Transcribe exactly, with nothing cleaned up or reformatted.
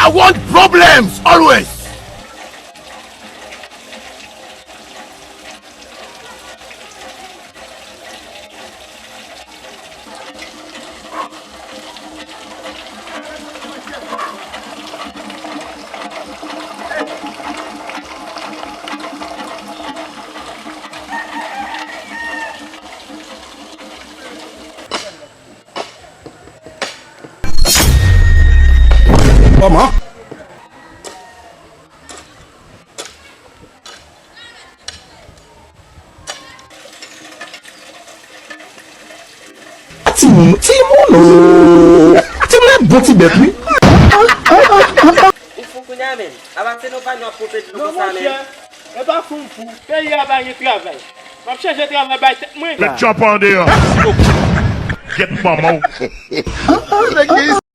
I want problems always. Kòman? Timoun, timoun, oh. Timoun e bon ti bèt, wi. Ou fou kounye a menm. Apa se nou pa nou ap ponpe dlo konsa menm. Non, monchè, e pa fou m fou. Peyi a pa gen travay. M ap chèche travay bay tèt mwen. Met tchòp an deyò. Gyèt manman w.